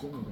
Оннук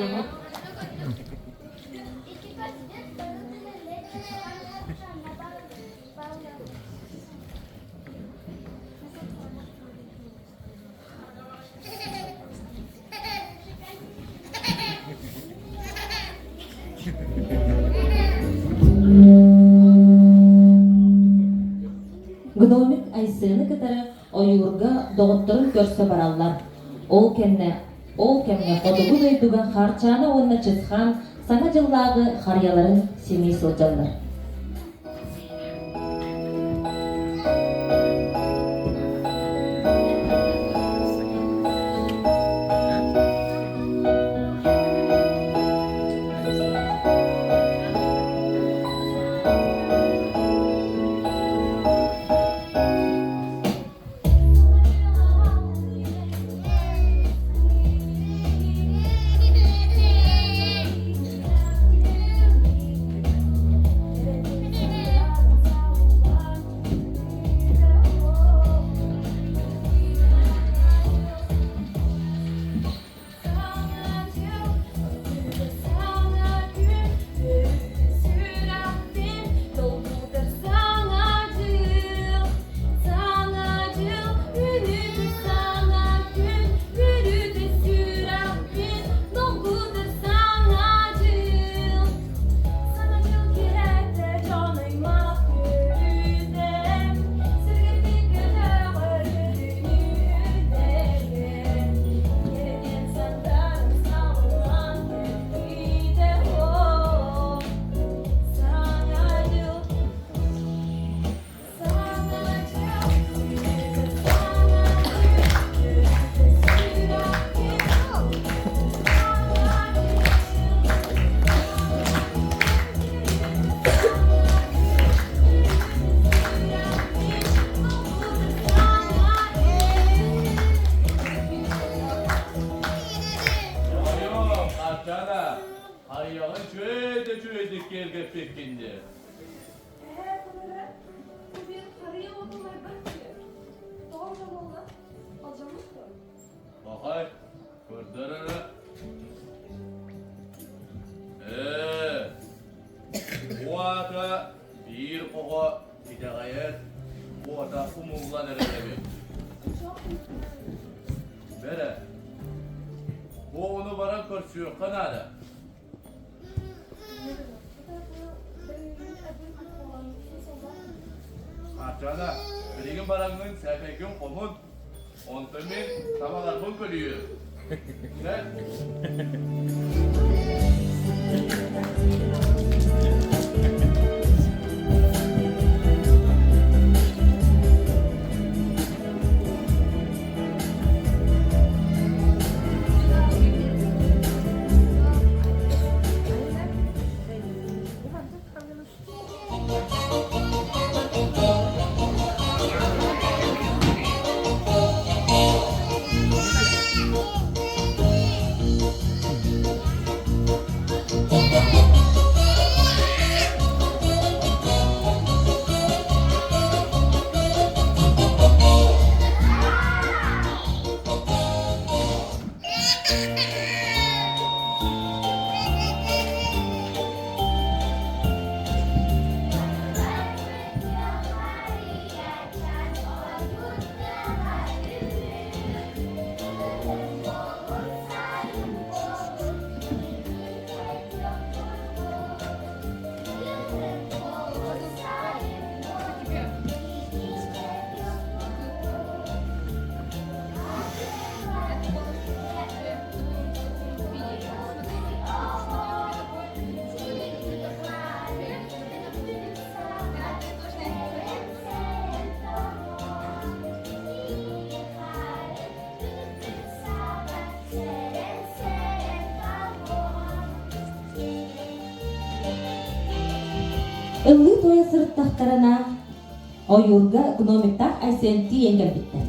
оннук. Гномик Айсены кытары ойуурга доҕотторун көрсө бараллар. Ол кэннэ ол кэмҥэ хотугу дойдуга Харчаана уонна Чысхаан Саҥа дьыллааҕы харыйаларын симии сылдьаллар. Хайаҕын үчүгэй да үчүгэйдик киэргэппиккин дии. Эһээ, көнөрө, бу биир харыйа уотун айбат дии. Тоҕо эбитэ буолла? Алдьаммыт дуо? Бахай, көрдөр эрэ. Ээ, бу аата биир оҕо итэҕэйэр уота умуллан эрэр эбит. Бэрэ, бу оҕону баран көрсүөххэ наада. Ачана, билигин бараҥҥын сээкэйгин хомун, онтон мин табаларбын көлүйүөм. Чэ? Ыллыы-туойа сырыттахтарына, ойуурга гномиктаах Айсен тиийэн кэлбиттэр.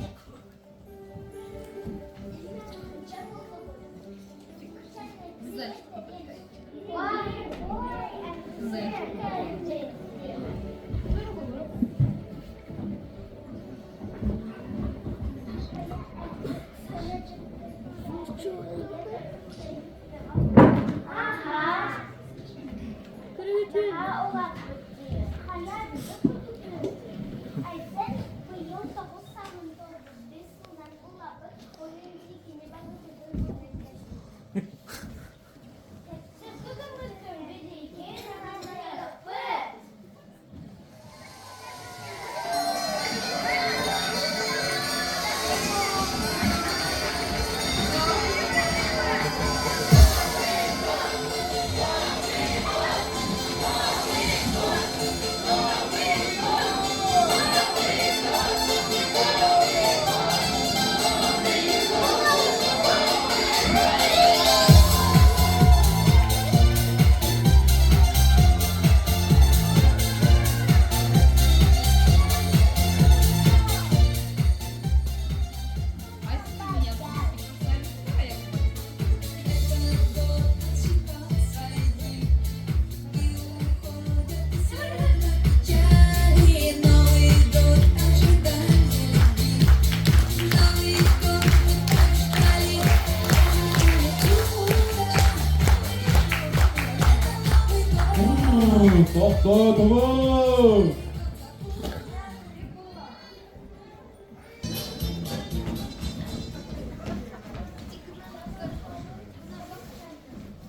Тохтотуҥ!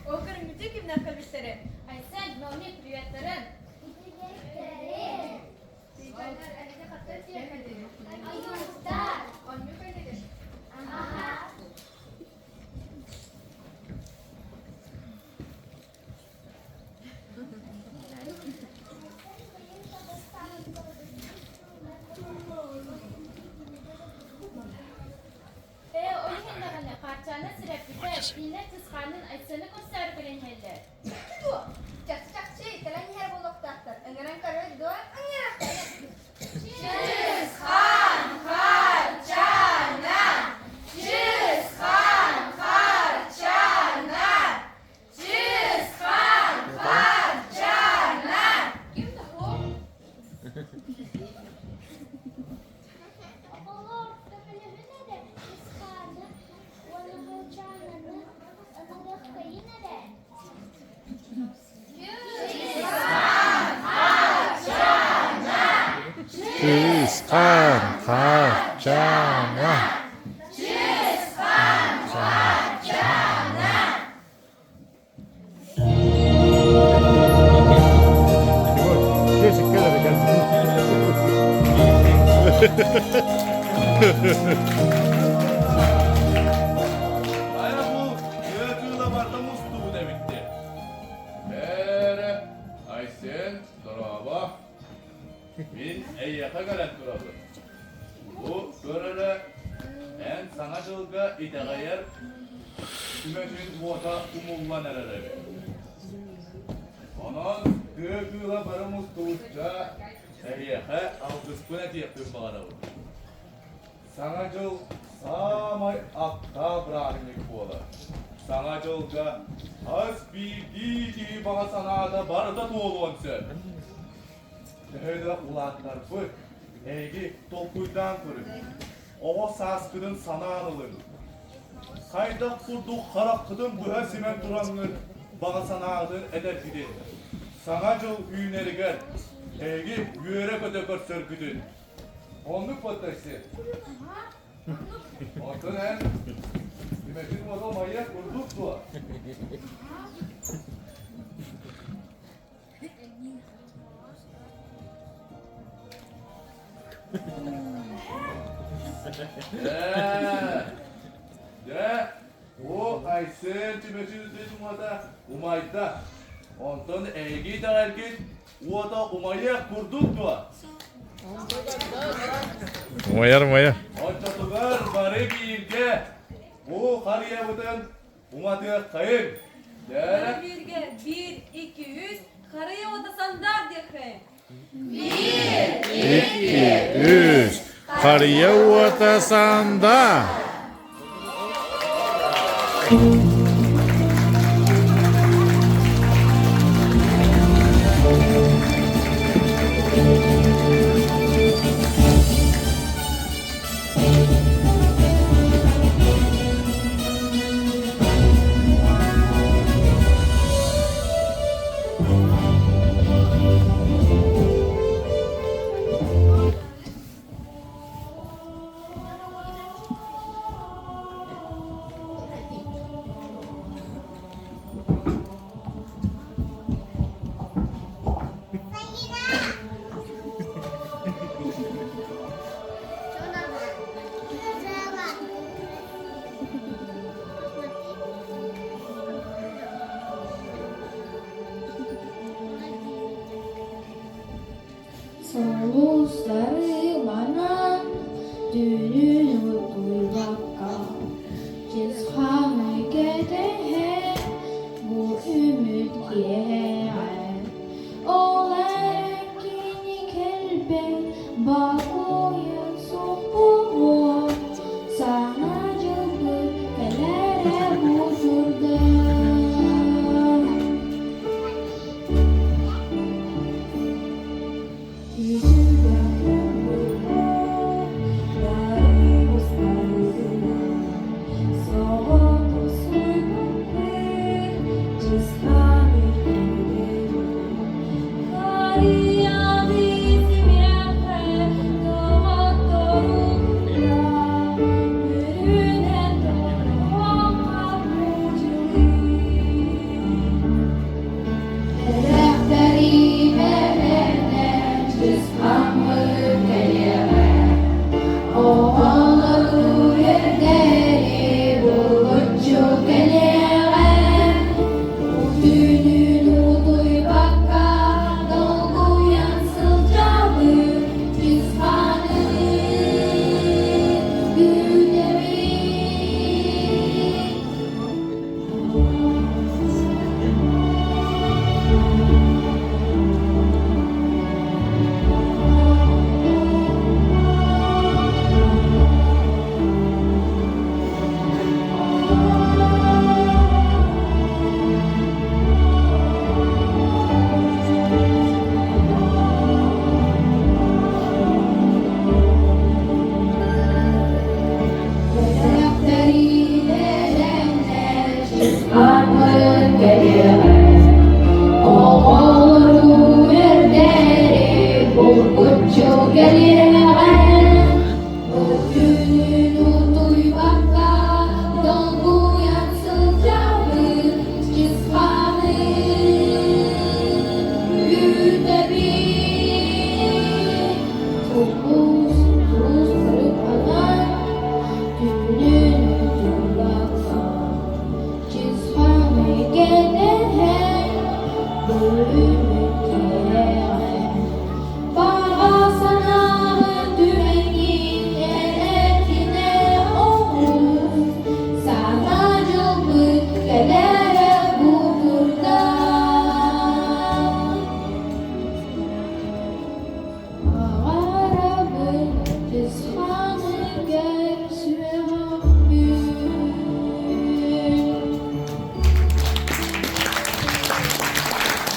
Ол көрүҥмүтү кимнээх кэлбиттэрин? Айсен, Наоми, приветтерин! Ээ, ол иһин даҕаны Хаарчаана сирэппитэ, киинэ Чысхаанын Айсены көрсөөрү кэлэн иһэллэр. Дуо? Чахчы-чахчы кэлэн иһэр буолуохтаахтар. Ыҥыран көрөбүт дуо? Ыҥырыахтара. Чысхаан Хаарчаана! Чысхаан Хаарчаана! Чысхаан Хаарчаана! Ким такой? Оҕолор көмөлөһүн эрэ, Чысхааны уонна Хаарчаананы ыҥырыаххайын эрэ. Чысхаан Хаарчаана! Хайа бу ыатыыла барда мустубут эбитти. Эрэ, Айсен, дорообо. Мин эйиэхэ кэлэн турабын. Бу көр эрэ, эн Саҥа дьылга итэҕэйэр түмэтин уота умуллан эрэр эбит. Онон тыа кыыла бары мустубучча эһиэхэ алгыспын этиэхпин баҕарабын. Саҥа дьыл саамай аттаах бырааһынньык буолар. Саҥа дьылга хас биирдии киһи баҕа санаата барыта туолуон сөп. Төһө да улааттарбыт, эһиги толкуйдаан көрүҥ. Оҕо сааскытын санаан ылыҥ. Хайдах курдук хараххытын быһа симэн тураҥҥыт баҕа санааҕытын этэргитин, Саҥа дьыл үүнэригэр эһиги үөрэ-көтө көрсөргүтүн. Оннук буолтайсы. Оттон эн Түмэтин уота умайыах курдук дуо? Дьэ, о Айсен Түмэчи уота умайда. Онтон эһиги итэҕэлгит уота умайыах курдук дуо? Умайар, умайар. Оччотугар бары бииргэ бу харыйабытын Уматыаххайыҥ! Дьэ! Бары бииргэ биир, икки, үс, харыйа уота сандаар диэххэ! Көрүөххэйиҥ. Икки, үс. Харыйа уота санда. Сулустары манан түүнүн утуйбакка Чысхааны кэтэһэн бу үмүт киэһэ Ол эрэн кини кэлбэт бокуойа суох буолуо Саҥа дьылбыт кэлэрэ бу турда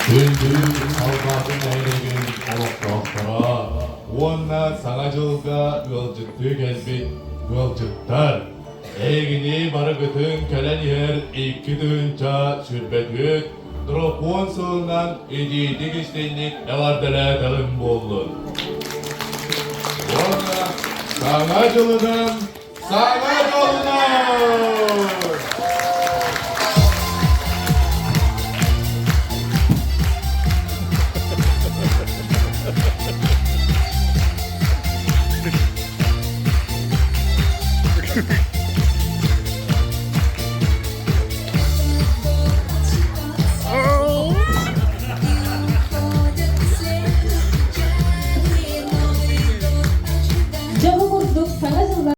Күндү салҕаатын нэһилиэгин олохтоохторо уонна Саҥа дьылга ыалдьыттыы кэлбит ыалдьыттар! Эһигини барыгытын кэлэн иһэр 2024 дракон сылынан итиитик истиҥник эҕэрдэлээтэҕим буоллун! Уонна Саҥа дьылынан Саҥа дьолунан!